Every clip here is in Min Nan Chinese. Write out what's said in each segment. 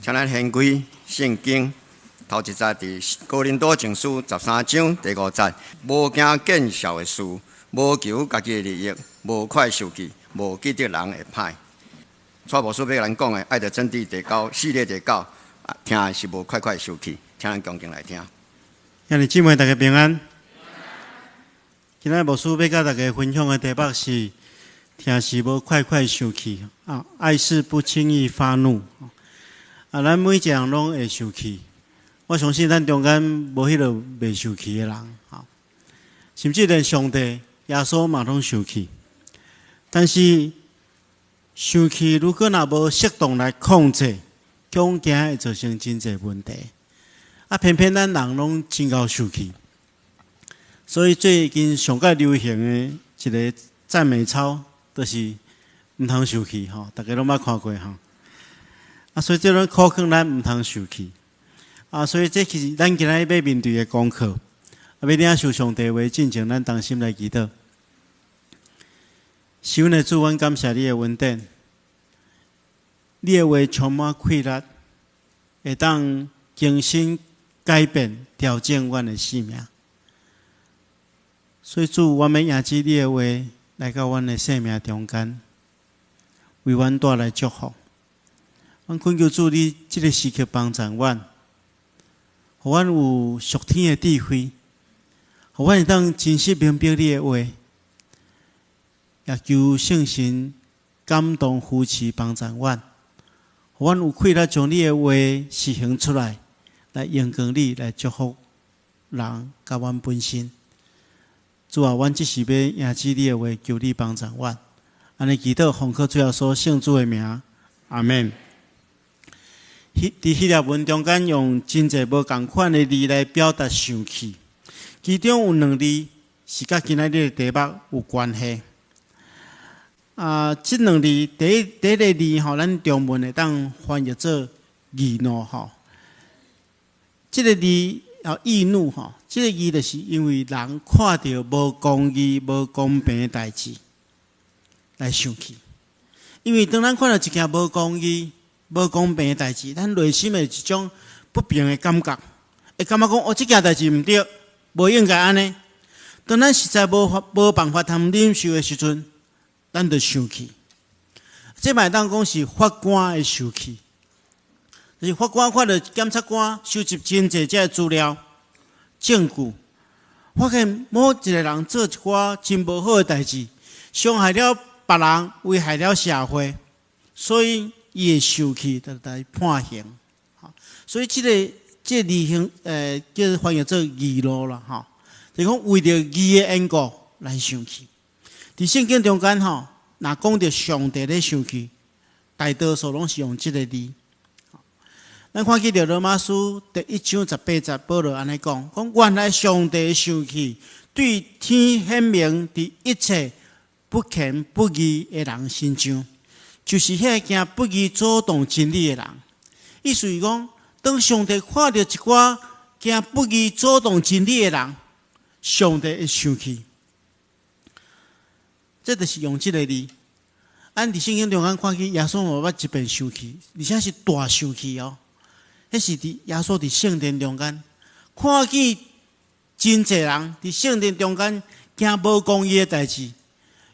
請咱掀開聖經頭一節佇哥林多前書13章第5節，無驚見笑的事，無求家己的利益，無快受氣，無記得人的歹。蔡牧師欲共咱講的，愛的真諦第九系列第九，疼是無快快受氣，請咱恭敬來聽。兄弟姊妹，大家平安。今仔牧師欲佮大家分享的題目是：疼是無快快生氣啊，愛是不輕易發怒。啊，咱每一個人攏會生氣，我相信咱中間無彼個袂生氣的人，吼。甚至連上帝、耶穌嘛攏生氣。但是生氣如果若無適當來控制，恐驚會造成真濟問題。啊，偏偏咱人攏真𠢕生氣，所以最近上蓋流行的一个讚美操，就是毋通生氣吼，大家攏捌看過吼。啊，所以這攏苦勸咱毋通生氣。啊，所以這其實咱今仔日欲面對的功課，啊，欲領受上帝話進前，咱同心來祈禱。是阮的主，阮感謝你的恩典，你的話充滿氣力，會當更新、改變、調整阮的生命。所以主，阮欲迎接你的話來到阮的生命中間，為阮帶來祝福。阮懇求主，你這个時刻幫助阮，予阮有屬天的智慧，予阮會當真實明白你的話，也求聖神感動扶持幫助阮，予阮有氣力將你的話實行出來，來榮光你，來祝福人佮阮本身。主啊，阮這時欲迎接你的話，求你幫助阮。按呢祈禱，奉靠主耶穌聖子的名，阿門。佇希臘文中間用真濟無仝款的字來表達生氣，其中有兩字是佮今仔日的題目有關係。啊，這兩字，第一个字吼，咱中文會當翻譯做義怒吼。這个字啊，義怒吼，這个字就是因為人看著無公義、無公平的代誌來生氣。因為當咱看著一件無公義、無公平的代誌，咱內心會一種不平的感覺，會感覺講哦，這件代誌毋對，無應該按呢。當咱實在無辦法通忍受的時陣，咱就生氣。這嘛會當講是法官的生氣，就是法官看著檢察官收集真濟這个資料、證據，發現某一個人做一寡真無好的代誌，傷害了別人，危害了社會，所以伊會生氣，就來判刑。所以這个字形，叫翻譯做義怒啦，吼，就是講為著義的緣故來生氣。佇聖經中間吼，若講著上帝咧生氣，大多數攏是用這个字。咱看見著羅馬書第1章18節，保羅按呢講：講原來上帝生氣對天顯明佇一切不虔不義的人身上，就是彼个行不義阻擋真理的人。意思是講，當上帝看著一寡行不義阻擋真理的人，上帝會生氣。這就是用這个字。咱佇聖經中間看見耶穌嘛捌一遍生氣，而且是大生氣哦。彼是佇耶穌佇聖殿中間，看見真濟人佇聖殿中間行無公義的代誌，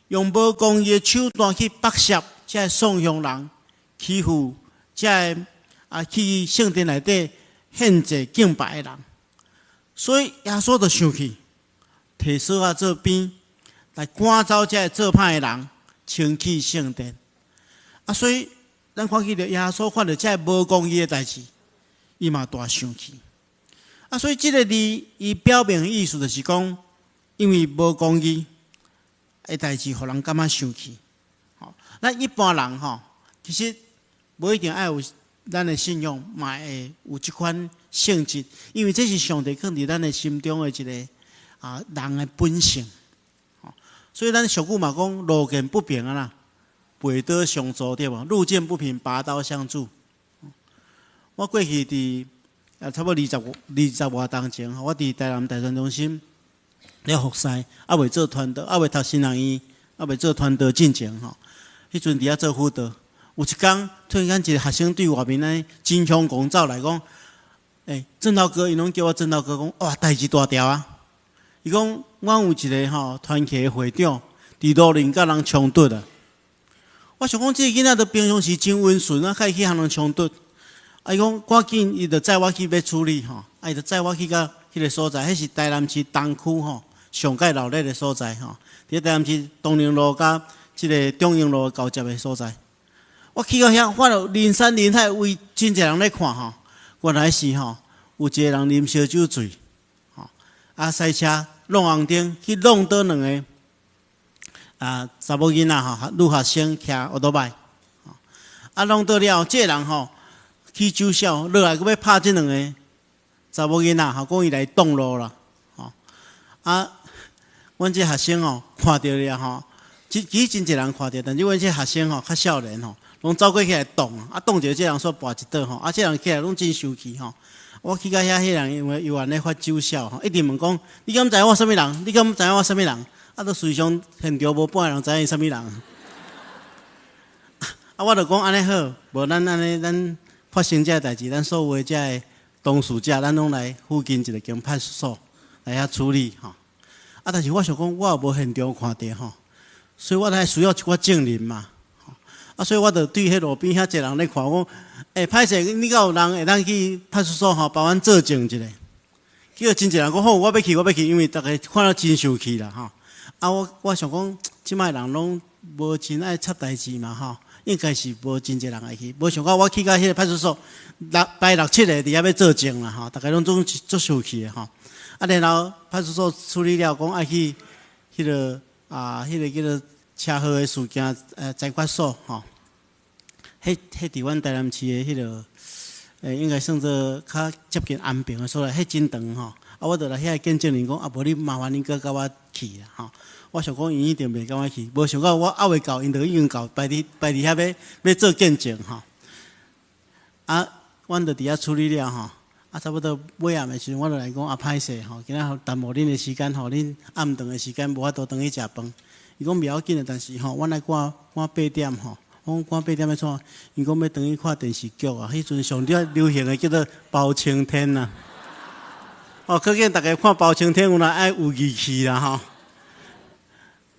用無公義的手段去剝削這个送香人，欺負這个啊去聖殿內底獻祭敬拜的人，所以耶穌就生氣，提索仔做鞭來趕走這个做歹的人，清去聖殿。啊，所以咱看見著耶穌看著這个無公義的代誌，伊嘛大生氣。啊，所以這个字伊表明的意思就是講，因為無公義的代誌，予人感覺生氣。吼，咱一般人吼，其實無一定愛有咱的信仰，嘛會有這款性質，因為這是上帝囥佇咱的心中的一个啊人的本性。所以咱俗語嘛講，路見不平啊啦，拔刀相助對無？路見不平，拔刀相助。我過去佇啊差不多20外冬前，我佇台南大傳中心咧服侍，猶未做傳道，猶未讀神學院，猶未做傳道進前吼。彼陣佇遐做輔導，有一工突然間一个學生對外面呢真兇講走來講，欸，鄭道哥，𪜶攏叫我鄭道哥，講哇，代誌大條啊！伊講，阮有一个吼團契的會長，佇路頂佮人衝突啊！我想講，這个囡仔都平常時真溫順啊，會去予人衝突。啊，伊講趕緊，伊就載我去欲處理吼，啊，伊就載我去到彼个所在，彼是台南市東區吼上蓋熱鬧的所在吼，佇台南市東寧路佮這个中英路交接的所在。我去到遐，看著人山人海，圍真濟人咧看吼。原來是吼，有一個人啉燒酒醉，吼啊，駛車挵紅燈去挵倒兩个啊查某囡仔吼，女學生騎歐多拜，啊挵倒了後，這个人吼起酒痟落來，閣欲拍這兩个查某囡仔吼，講伊來擋路啦，吼啊，阮這學生吼看著了吼，其實真濟人看著，但是阮這學生吼較少年吼，攏走過去來擋，啊擋著這人煞跋一倒吼，啊這人起來攏真生氣吼。我去到遐，彼人因為猶原咧發酒痟吼，一直問講：你敢知影我啥物人？你敢知影我啥物人？啊，都隨常現場無半個人知影伊啥物人。啊，我就講按呢好，無咱按呢，咱發生這个代誌，咱所有的這个當事者，咱攏來附近一个間派出所來遐處理吼。啊，但是我想講，我也無現場看著吼，所以我才需要一寡證人嘛。啊，所以我就對彼路邊遐濟人咧看，我講，欸，歹勢，你敢有人會當去派出所吼，幫阮作證一下？結果真濟人講好，我欲去，我欲去，因為逐家看了真生氣啦吼。啊，我想講，這擺人攏無真愛插代誌嘛吼，應該是無真濟人愛去。無想到我去到彼个派出所，六排六七个佇遐欲作證啦吼，逐家攏總足生氣的吼。啊，然後派出所處理了，講愛去彼个啊，彼个叫做車禍的事件，裁決所吼。彼佇阮台南市的彼个，應該算做較接近安平的所在，彼真長吼。啊，我就來遐見證人講，啊，無你麻煩恁閣佮我去啦吼。我想講𪜶一定袂共我去，無想到我猶未到，𪜶就已經到擺佇遐欲欲做見證吼。啊，阮就佇遐處理了吼。啊，差不多尾暗的時陣，我就來講啊，歹勢吼，今仔耽誤恁的時間吼，恁暗頓的時間無法度轉去食飯。伊講袂要緊的，但是吼，阮愛趕趕8點吼。我講趕8點欲創啥？伊講欲轉去看電視劇啊。彼陣上流行的叫做包青天啊。哦，可見逐家看包青天有哪愛有義氣啦吼。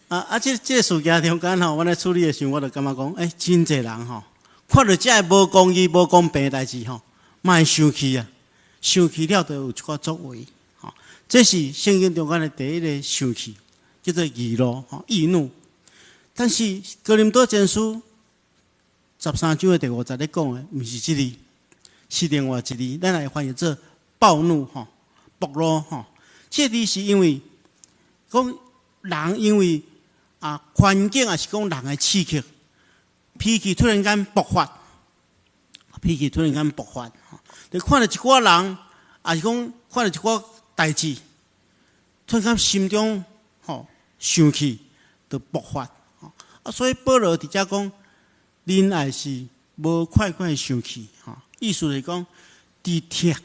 啊啊！這個事件中間吼，阮咧處理的時陣，我就感覺講，欸，真濟人吼，看著這个無公義、無公平的代誌吼，嘛會生氣啊！生氣了，就有一寡作為，吼。這是聖經中間的第一个生氣，叫做義怒，吼，義怒。但是哥林多前書13章的第五節咧講的，毋是這个，是另外一字，咱來翻譯做暴怒，吼，暴怒，吼。這个字是因為講人因為啊環境，抑是講人的刺激，脾氣突然間爆發，脾氣突然間爆發，就看著一寡人，抑是講看著一寡代誌，突然間心中吼生氣，就爆發。啊，所以保羅佇遮講，恁若是無快快生氣，吼，意思是講，佇疼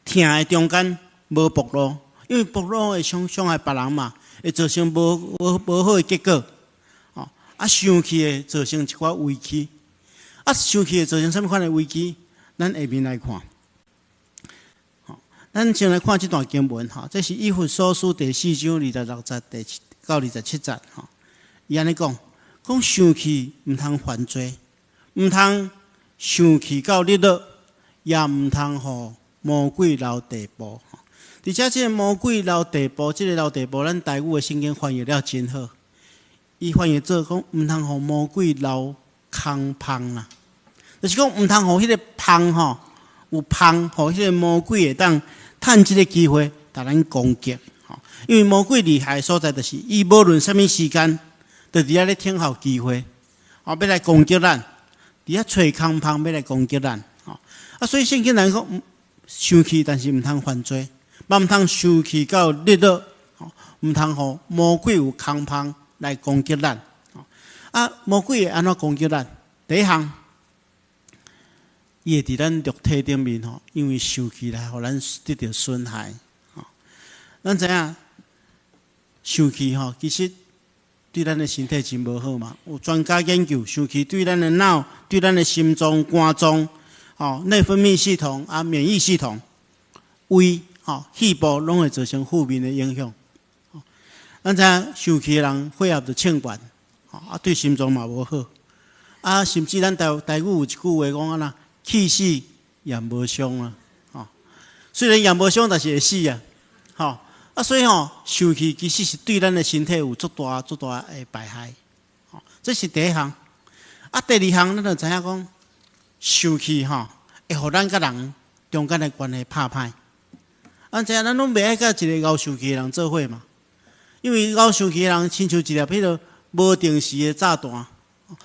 疼的中間無暴怒，因為暴怒會傷害別人嘛，會造成無好的結果。吼，啊，生氣會造成一寡危機，啊，生氣會造成啥物款的危機？咱下面來看。吼，咱先來看這段經文，吼，這是以弗所書第四章26節到27節，吼，伊按呢講，講生氣毋通犯罪，毋通生氣到日落，也毋通予魔鬼留地步。而且這个魔鬼留地步，這个留地步，咱台語的聖經翻譯了真好。伊翻譯做講，毋通予魔鬼留空縫啦，就是講毋通予彼个縫吼有縫，予彼个魔鬼會當趁這个機會共咱攻擊。吼，因為魔鬼厲害的所在，就是伊無論啥物時間，就佇遐咧等候機會，吼，欲來攻擊咱，佇遐揣空縫欲來攻擊咱。吼，啊，所以聖經來講，生氣，但是毋通犯罪，嘛毋通生氣到日落，吼，毋通予魔鬼有空縫來攻擊咱。啊，魔鬼會按怎攻擊咱？第一項，伊會佇咱肉體頂面吼，因為生氣來予咱得著損害。吼，咱知影生氣吼，其實對咱的身體真無好嘛。有專家研究，生氣對咱的腦、對咱的心臟、肝臟、吼內分泌系統啊、免疫系統、胃、吼肺部，攏會造成負面的影響。咱知影生氣的人血壓就衝懸，啊對心臟嘛無好。啊，甚至咱台語有一句話講按怎，氣死也無傷啊。吼，雖然也無傷，但是會死啊。吼，啊所以吼，生氣其實是對咱的身體有足大足大的敗害。吼，這是第一項。啊，第二項，咱就知影講，生氣吼，會予咱佮人中間的關係拍歹。咱知影，咱攏袂愛佮一個𠢕生氣的人做伙嘛。因為𠢕生氣的人，親像一粒彼個無定時的炸彈，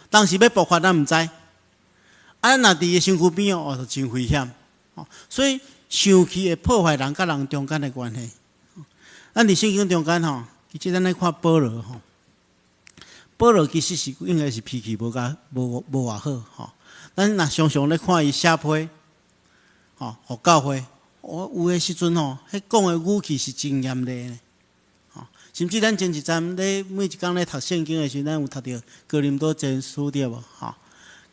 當時欲爆發，咱毋知。啊，咱若佇伊身軀邊哦，就真危險。所以生氣會破壞人佮人中間的關係。咱佇聖經中間吼，其實咱來看保羅吼，保羅其實是應該是脾氣無共無偌好吼。咱若常常咧看伊寫批，吼，予教會，我有的時陣吼，彼講的語氣是真嚴厲的。甚至咱前一陣咧每一工咧讀聖經的時陣，咱有讀著哥林多前書對無？吼，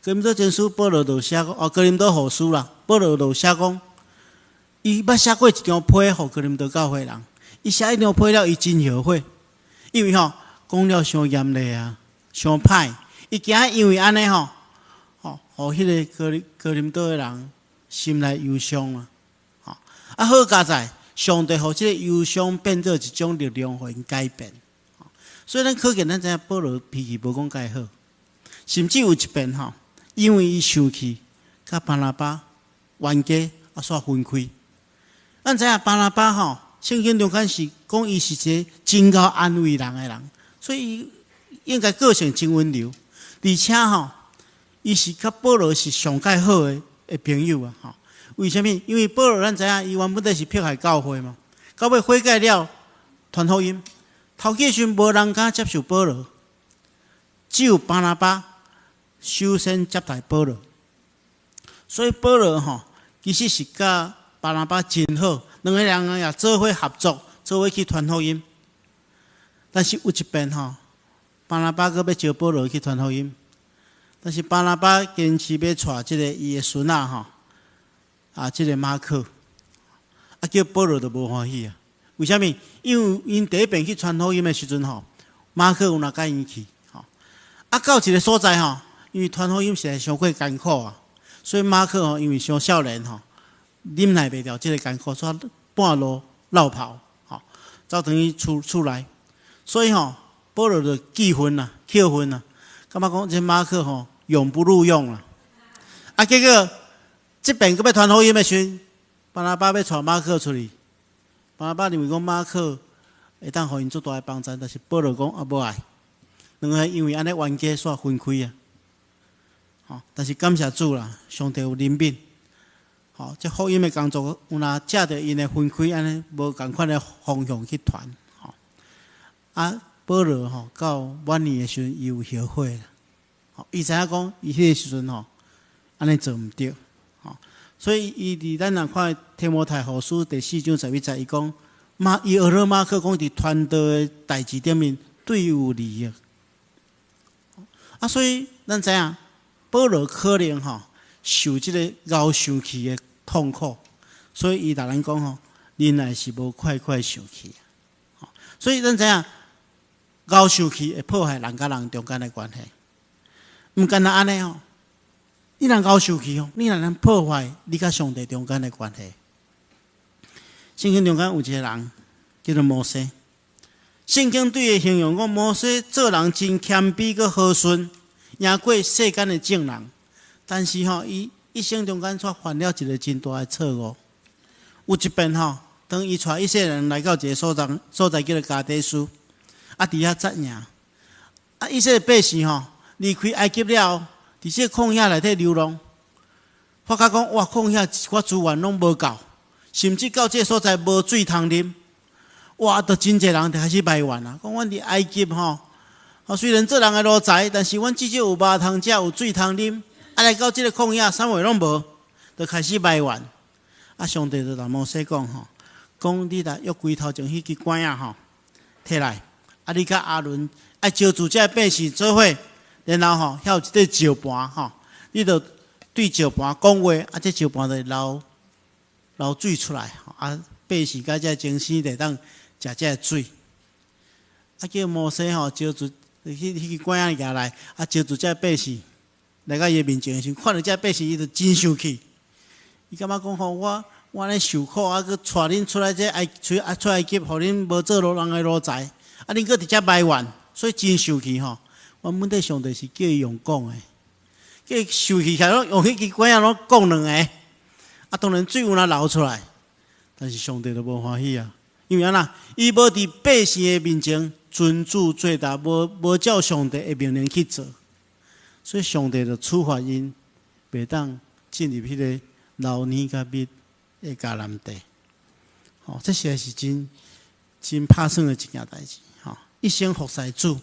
哥林多前書保羅就寫哦，哥林多後書啦，保羅就寫講，伊捌寫過一張批予哥林多教會人，伊寫彼張批了，伊真後悔，因為吼講了傷嚴厲啊，傷歹，伊驚因為按呢吼，吼，予彼個哥林多的人心內憂傷啊，吼，啊好佳哉。上帝予這個憂傷變做一種力量，予𪜶改變。所以咱可見咱知影保羅脾氣無講蓋好，甚至有一遍吼，因為伊生氣，佮巴拿巴冤家啊，煞分開。咱知影巴拿巴吼，聖經中間是講伊是一個真𠢕安慰人的人，所以伊應該個性真溫柔，而且吼，伊是佮保羅是上蓋好的朋友啊！吼，為啥物？因為保羅咱知影，伊原本底是迫害教會嘛，到尾悔改了，傳福音。頭起時無人敢接受保羅，只有巴拿巴首先接待保羅。所以保羅吼，其實是佮巴拿巴真好，兩個人也做伙合作，做伙去傳福音。但是有一遍吼，巴拿巴閣欲招保羅去傳福音，但是巴拿巴堅持欲帶這個伊的孫仔吼。啊，這個馬可，啊叫保羅就無歡喜啊。為啥物？因為𪜶第一遍去傳福音的時陣吼，馬可有若佮𪜶去，吼。啊，到一個所在吼，因為傳福音實在傷過艱苦啊，所以馬可吼因為傷少年吼，忍耐袂牢這個艱苦，所以半路落跑，吼，走轉去厝厝內。所以吼，保羅就記恨啦，氣憤啦，感覺講這馬可吼永不錄用啦。啊，結果這遍閣欲傳福音的時陣，巴拿巴欲帶馬可出去，巴拿巴認為講馬可會當予𪜶足大的幫助，但是保羅講啊無愛，兩个因為按呢冤家煞分開啊。吼，但是感謝主啦，上帝有憐憫，吼，這福音的工作有若藉著𪜶的分開，按呢無仝款的方向去傳，吼。啊，保羅吼到晚年的時陣，伊有後悔啦，吼，伊知影講伊彼个時陣吼，按呢做毋對。所以，伊佇咱若看提摩太後書第四章十一節，伊講馬伊學了馬可講佇傳道的代誌頂面對伊有利益。啊，所以咱知影保羅可能吼受這個𠢕生氣的痛苦，所以伊共咱講吼，忍耐是無快快生氣。所以咱知影𠢕生氣會破壞人佮人中間的關係，毋干焦按呢吼。你若𠢕生氣吼，你若能破壞你佮上帝中間的關係。聖經中間有一個人叫做摩西，聖經對伊形容講，摩西做人真謙卑，閣和順，贏過世間的眾人。但是吼，伊一生中間卻犯了一個真大的錯誤。有一遍吼，當伊帶以色列人來到一個所在，所在叫做加低斯，啊，佇遐紮營。啊，以色列百姓吼，離開埃及了後，佇這個曠野內底流浪，發覺講哇，曠野一寡資源攏無夠，甚至到這個所在無水通啉，哇，都真濟人就開始埋怨啊，講阮佇埃及吼，雖然做人的奴才，但是阮至少有肉通食，有水通啉。啊，來到這個曠野，啥物攏無，就開始埋怨。啊，上帝就共摩西講吼，講你來約櫃頭前彼支拐仔吼，提來，啊，你佮亞倫愛愛招聚這百姓做伙，然後吼，遐有一個石盤吼，你就對石盤講話，啊，這石盤就會流流水出來，啊，百姓佮這精牲就會當食這個水。啊，叫摩西吼招聚彼彼支拐仔舉來，啊，招聚這百姓來到伊面前的時陣，看著這百姓，伊就真生氣。伊感覺講吼，我按呢受苦，啊，閣帶恁出來這埃出啊出埃及，予恁無做奴人的奴才，啊，恁閣佇遮埋怨，所以真生氣吼。原本底上帝是叫伊用講的，叫伊生氣起來，攏用彼支拐仔攏講兩下，啊，當然水有若流出來，但是上帝就無歡喜啊，因為按怎，伊無佇百姓的面前尊主做大，無照上帝的命令去做，所以上帝就處罰𪜶，袂當進入彼个流奶佮蜜的迦南地。吼，這實在是真真拍算的一件代誌。吼，一生服侍主，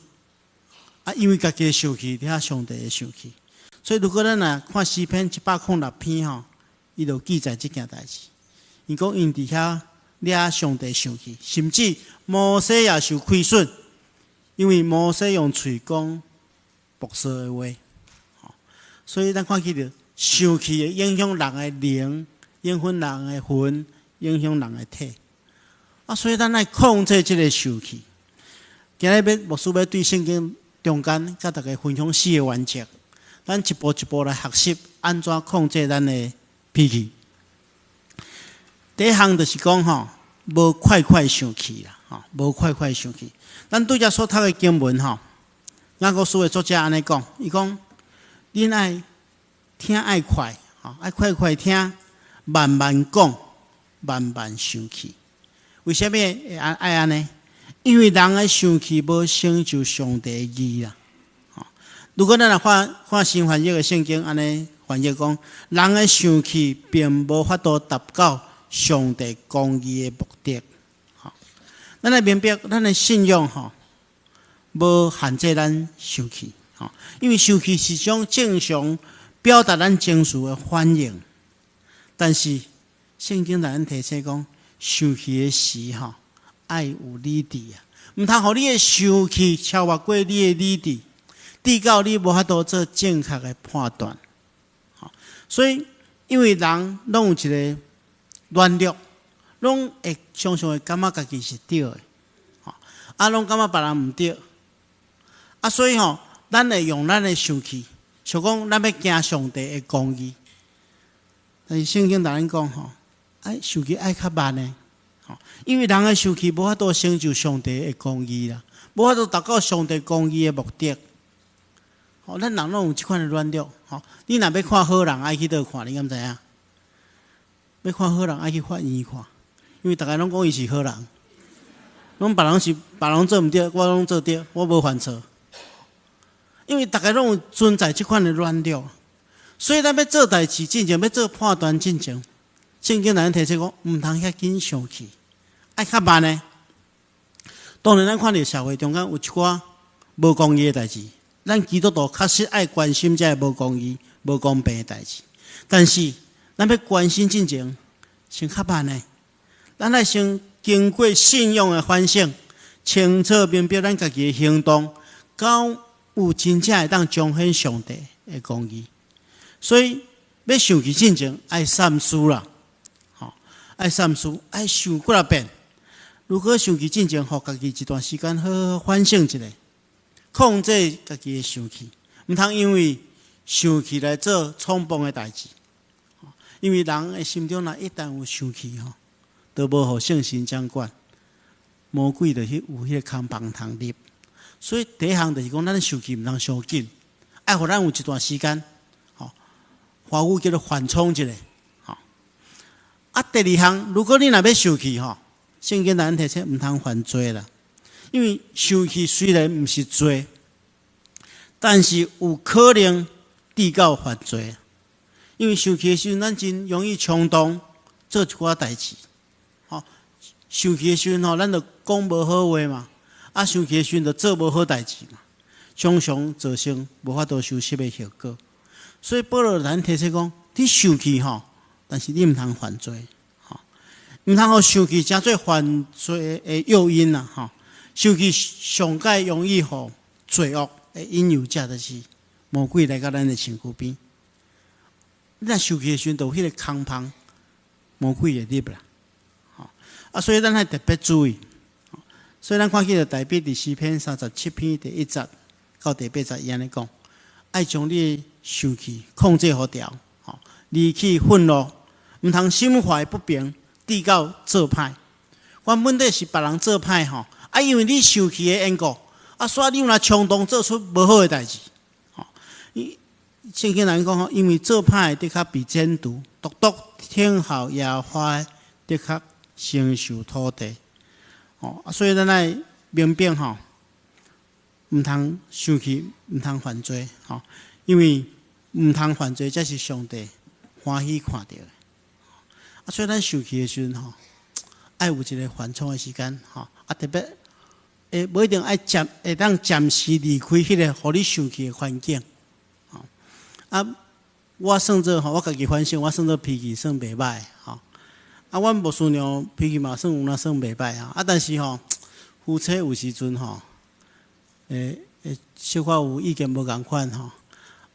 啊，因為家己的生氣，惹上帝會生氣。所以如果咱若看詩篇106篇吼，伊就記載這件代誌。伊講𪜶佇遐惹上帝生氣，甚至摩西也受虧損，因為摩西用喙講樸素的話。所以咱看起著生氣會影響人的靈，影響人的魂，影響人的體。啊，所以咱愛控制這个生氣。今日欲牧師欲對聖經中間，佮大家分享四个原則，咱一步一步來學習按怎控制咱的脾氣。第一項就是講吼，無快快生氣啦，吼，無快快生氣。咱拄才所讀的經文吼，雅各書的作者按呢講，伊講，恁愛聽愛快，吼，愛快快聽，慢慢講，慢慢生氣。為啥物會愛按呢？因為人的生氣無成就上帝的義啦。吼，如果咱若看看新翻譯的聖經，按呢翻譯講，人的生氣並無法度達到上帝公義的目的。吼，咱愛明白，咱的信仰吼，無限制咱生氣。吼，因為生氣是一種正常表達咱情緒的反應。但是聖經來咱提醒講，生氣的時吼，愛有理智啊，毋通予你的生氣超越過你的理智，直到你無法度做正確的判斷。所以，因為人攏有一個軟弱，攏會常常會感覺家己是對的，啊，攏感覺別人毋對，啊，所以吼，咱會用咱的生氣，想講咱欲行上帝的公義。但是聖經共咱講吼，愛生氣愛較慢的，因為人的生氣無法度成就上帝的公義啦，無法度達到上帝公義的目的。吼，咱人攏有這款的軟弱，吼，你若欲看好人，愛去佗看，你敢知影？欲看好人，愛去法院看，因為逐家攏講伊是好人，攏別人是別人做毋對，我攏做對，我無犯錯。因為逐家攏有存在這款的軟弱，所以咱欲做代誌進前，欲做判斷進前，聖經來提醒講，毋通遐緊生氣，愛較慢的。當然，咱看著社會中間有一寡無公義的代誌，咱基督徒確實愛關心這个無公義、無公平的代誌。但是，咱欲關心進前，先較慢的。咱愛先經過信仰的反省，清楚明白咱家己的行動，敢有真正會當彰顯上帝的公義。所以，欲生氣進前，愛三思啦，吼，愛三思，愛想幾若遍。如果生氣進前，予家己一段時間好好反省一下，控制家己的生氣，毋通因為生氣來做衝動的代誌。因為人的心中若一旦有生氣吼，就無予聖神掌管，魔鬼就去有彼個空房通入。所以第一項就是講，咱生氣毋通傷緊，愛予咱有一段時間，吼，華語叫做緩衝一下，吼。啊，第二項，如果你若欲生氣吼，聖經咱提醒毋通犯罪啦，因為生氣雖然毋是罪，但是有可能致到犯罪。因為生氣的時陣，咱真容易衝動做一寡代誌，吼。生氣的時陣吼，咱就講無好話嘛，啊，生氣的時陣就做無好代誌嘛，常常造成無法度收拾的後果。所以保羅咱提醒講，你生氣吼，但是你毋通犯罪，吼，毋通予生氣成做犯罪的誘因啦，吼。生氣上蓋容易予罪惡的引誘者，就是魔鬼來到咱的身軀邊。你若生氣的時陣，就有彼個空縫，魔鬼會入啦。吼啊，所以咱愛特別注意。所以咱看起來大衛佇詩篇37篇第1節到第8節，伊按呢講：愛將你的生氣控制予牢，吼，離棄憤怒，毋通心懷不平，直到做歹。原本底是別人做歹吼，啊，因為你生氣的緣故，啊，所以你有若衝動做出無好的代誌，吼。伊聖經人講吼，因為做歹的確被剪除，獨獨聽候耶和華的，的確承受土地。吼，啊，所以咱愛明白吼，毋通生氣，毋通犯罪，吼，因為毋通犯罪，才是上帝歡喜看著的。啊，所以咱生氣的時陣吼，愛有一個緩衝的時間，吼，啊，特別會無一定愛暫會當暫時離開彼個予你生氣的環境，吼。啊，我算做吼，我家己反省，我算做脾氣算袂䆀，吼。啊，阮牧師娘脾氣嘛算有影算袂䆀啊，啊，但是吼，夫妻有時陣吼，會小可有意見無仝款吼，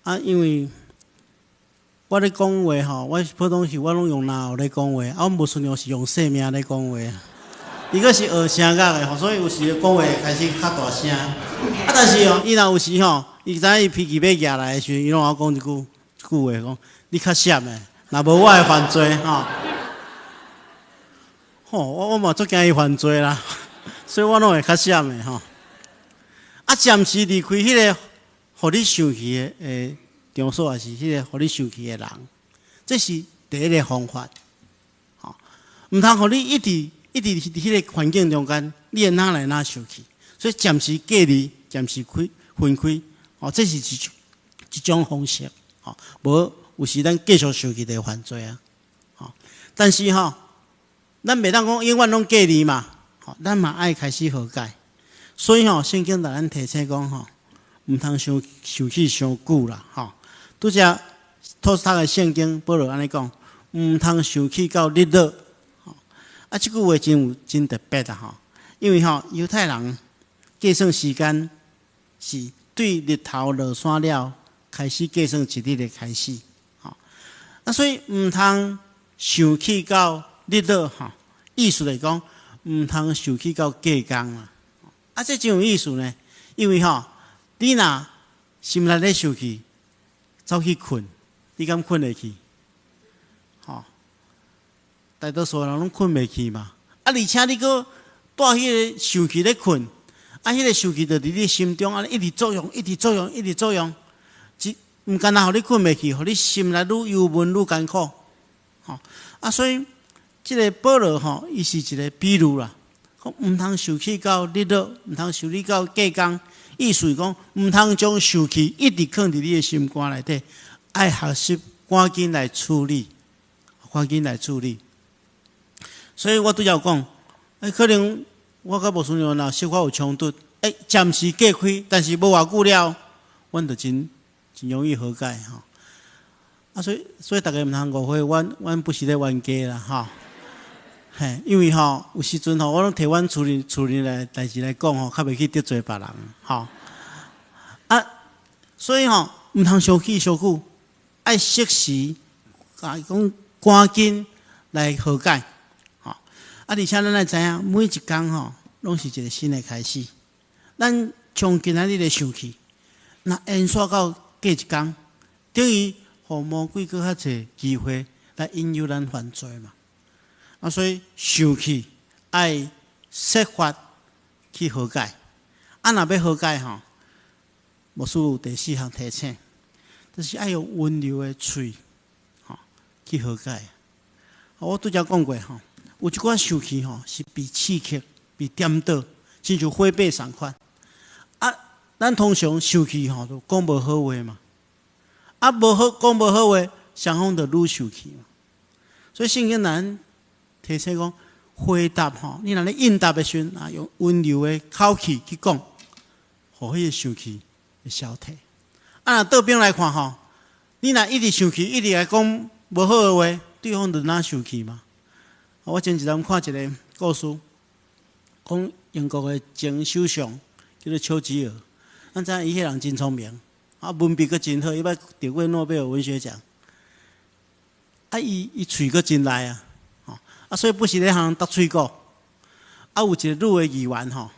啊，因為我咧講話吼，我普通時我攏用腦咧講話，啊，阮牧師娘是用生命咧講話，伊閣是學聲樂的吼，所以有時講話開始較大聲。啊，但是哦，伊若有時吼，伊知影伊脾氣欲夯來的時陣，伊攏共我講一句一句話，講你較閃的，若無我會犯罪吼。吼，我嘛足驚伊犯罪啦，所以我攏會較閃的吼。啊，暫時離開彼個予你生氣的場所，抑是彼個予你生氣的人，這是第一個方法。吼，毋通予你一直一直佇彼個環境中間，你會哪來哪生氣？所以暫時隔離，暫時開分開，吼，這是一種方式。吼，無有時咱繼續生氣就會犯罪啊。吼，但是吼，咱袂當講永遠攏隔離嘛，吼，咱嘛愛開始和解。所以吼，聖經共咱提醒講吼，毋通傷生氣傷久啦，吼。拄才透讀的聖經，保羅按呢講，毋通生氣到日落。啊，這句話真有真特別啊，吼！因為吼，猶太人計算時間是對日頭落山了開始計算一日的開始，吼。啊，所以毋通生氣到日落，吼，意思來講，毋通生氣到隔工啦。啊，這真有意思呢，因為吼，你若心內咧生氣，走去睏，你敢睏會去？吼，大多數人攏睏袂去嘛。啊，而且你閣帶彼个生氣咧睏，啊，彼个生氣就佇你心中按呢一直作用，一直作用，一直作用，一毋干焦予你睏袂去，予你心內愈憂悶愈艱苦。吼，啊，所以這个保羅吼，伊是一個比喻啦，講毋通生氣到日落，毋通生氣到隔工，意思是講毋通將生氣一直囥佇你的心肝內底，愛學習趕緊來處理，趕緊來處理。所以我拄才有講，欸，可能我佮牧師娘若小可有衝突，欸，暫時隔開，但是無偌久了，阮就真真容易和解吼。啊，所以逐家毋通誤會，阮不是咧冤家啦，吼。嘿，因為吼有時陣吼，我攏提阮厝裡來代誌來講吼，較袂去得罪別人，吼。啊，所以吼，毋通生氣傷久，愛適時，啊，講趕緊來和解，吼。啊，而且咱愛知影，每一工吼，攏是一個新的開始。咱將今仔日的生氣，若延續到過一工，等於予魔鬼閣較濟機會來引誘咱犯罪嘛。啊，所以生氣愛設法去和解。啊，若欲和解吼，牧師有第四項提醒，就是愛用溫柔的喙，吼去和解。我拄才講過吼，有一寡生氣吼是被刺激、被顛倒，親像火爬仝款。啊，咱通常生氣吼，就講無好話嘛。啊，無好講無好話，雙方就愈生氣嘛。所以聖經咱提醒講，回答吼，你若咧應答的時陣啊，用溫柔的口氣去講，予彼个生氣會消退。啊，若倒邊來看吼，你若一直生氣，一直來講無好的話，對方就哪生氣嘛。我前一陣看一个故事，講英國的前首相叫做丘吉爾，咱知影伊彼人真聰明，啊，文筆閣真好，伊捌得過諾貝爾文學獎。啊，伊喙閣真利啊，吼！啊，所以不時咧予人啄喙鼓。啊，有一個女的議員吼，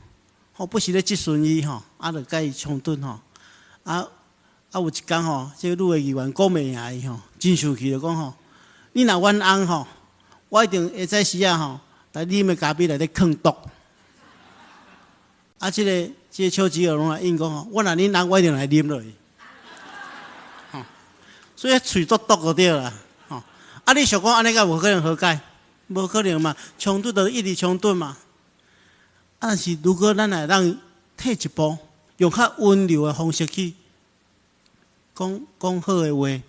吼不時咧質詢伊吼，啊，就佮伊衝突吼。啊，有一工吼，這個女的議員講袂贏伊吼，真生氣就講吼，你若冤枉吼，我一定下早時啊吼，來啉的咖啡內底囥毒。啊，這個丘吉爾攏來應講吼，我若恁翁，我一定來啉落去。吼，所以喙足毒就對啦。吼，啊，你想講按呢敢有可能和解？無可能嘛，衝突就一直衝突嘛。啊，但是如果咱會當退一步，用較溫柔的方式去講講好的話，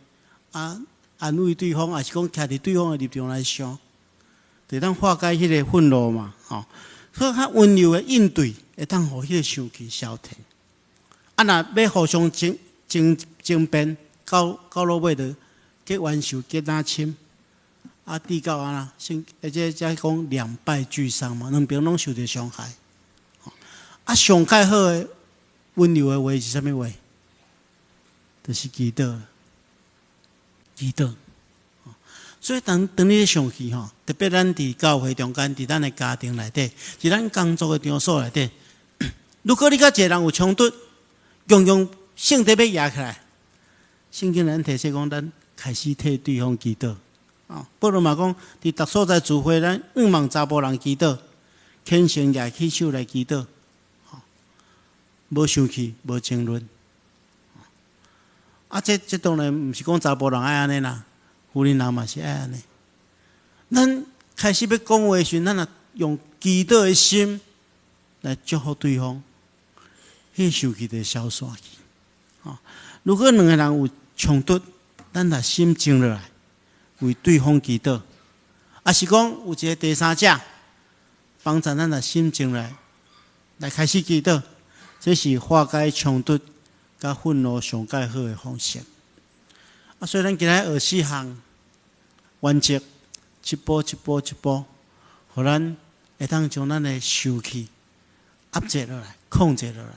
啊，安慰對方，抑是講徛佇對方的立場來想，就會當化解彼個憤怒嘛，吼。所以較溫柔的應對，會當予彼個生氣消退。啊，若欲互相爭爭爭辯，到落尾就結冤仇結若深，啊，至到按怎，先而且才講兩敗俱傷嘛，兩邊攏受著傷害。啊，上蓋好的溫柔的話是啥物話？就是祈禱，祈禱。所以當當你咧生氣吼，特別咱佇教會中間，佇咱的家庭內底，佇咱工作的場所內底，如果你佮一個人有衝突，強強性地欲舉起來，聖經咱提醒講，咱開始替對方祈禱。啊，保羅嘛講，佇逐所在聚會，咱向望查埔人祈禱，虔誠舉起手來祈禱，無生氣，無爭論。啊，這當然毋是講查埔人愛按呢啦，婦人人嘛是愛按呢。咱開始欲講話時，咱若用祈禱的心來祝福對方，彼個生氣就會消散去。啊，如果兩個人有衝突，咱若心靜落來，為對方祈禱，抑是講有一個第三者幫助咱若心靜落來，來開始祈禱，這是化解衝突佮憤怒上蓋好的方式。啊，所以咱今仔學四項原則，一步一步一步，予咱會當將咱的生氣壓制落來、控制落來。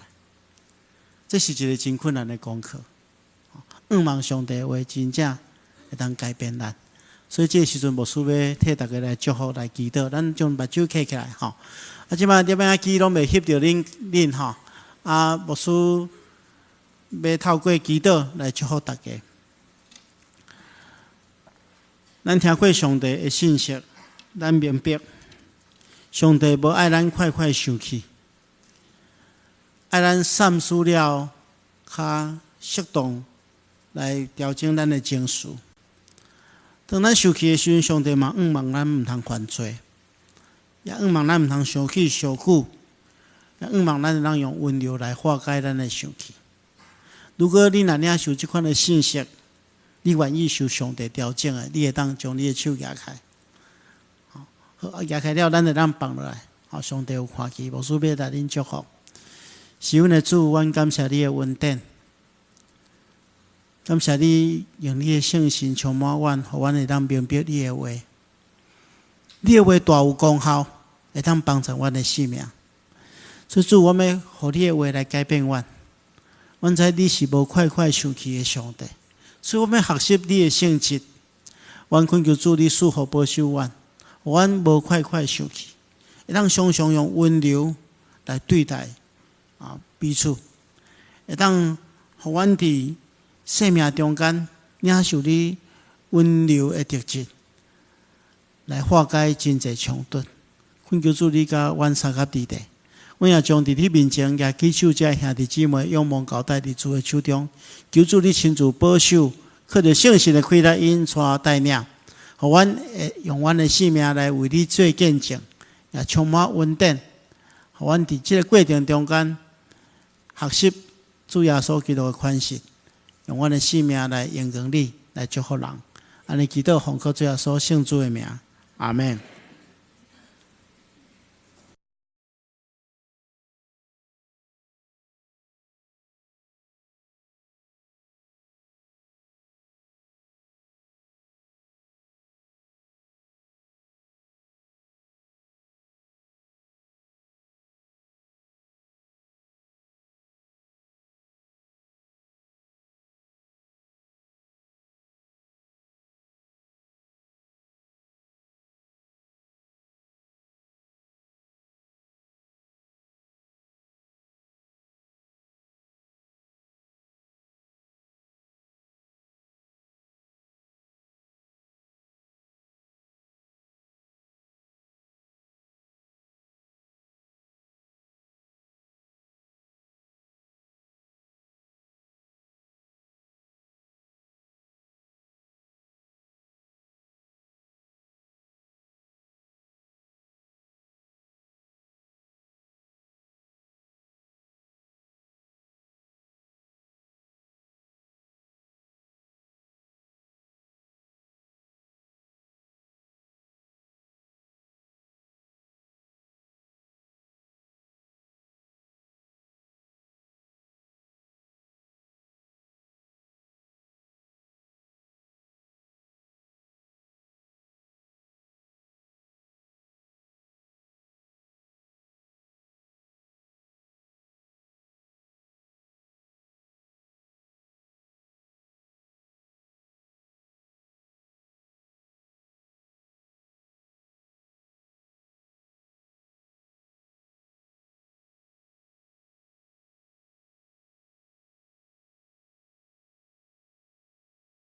這是一個真困難的功課。向望上帝的話，真正會當改變咱。所以這個時陣，牧師欲替大家來祝福、來祈禱，咱將目睭閉起來吼。啊，這擺點仔機攏袂翕著恁吼。啊，牧師欲透過祈禱來祝福大家。咱聽過上帝的信息，咱明白上帝無愛咱快快生氣，愛咱三思了較適當來調整咱的情緒。當咱生氣的時陣，上帝嘛向望咱毋通犯罪，也向望咱毋通生氣傷久，也向望咱會當用溫柔來化解咱的生氣。如果你若領受這款的信息，你願意受上帝調整的，你會當將你的手舉開。好，舉開了，咱會當放落來。好，上帝有看見，牧師欲來恁祝福。是阮的主，阮感謝你的恩典，感謝你用你的聖神充滿阮，予阮會當明白你的話。你的話大有功效，會當幫助阮的生命。所以主，我欲予你的話來改變阮。阮知你是無快快生氣的上帝，所以我欲學習你的性質。阮懇求主，你賜福保守阮，予阮無快快生氣，會當常常用溫柔來對待彼此，會當予阮佇生命中間領受你溫柔的特質，來化解真濟衝突。懇求主，你佮阮相佮佇咧。阮也將佇你面前舉起手，遮兄弟姊妹仰望交代佇主的手中，求主你親自保守，靠著聖神的氣力引帶帶領，予阮會用阮的生命來為你做見證，也充滿恩典，予阮佇這個過程中間學習主耶穌基督的款式，用阮的生命來榮光你，來祝福人。按呢祈禱奉靠主耶穌聖子的名，阿門。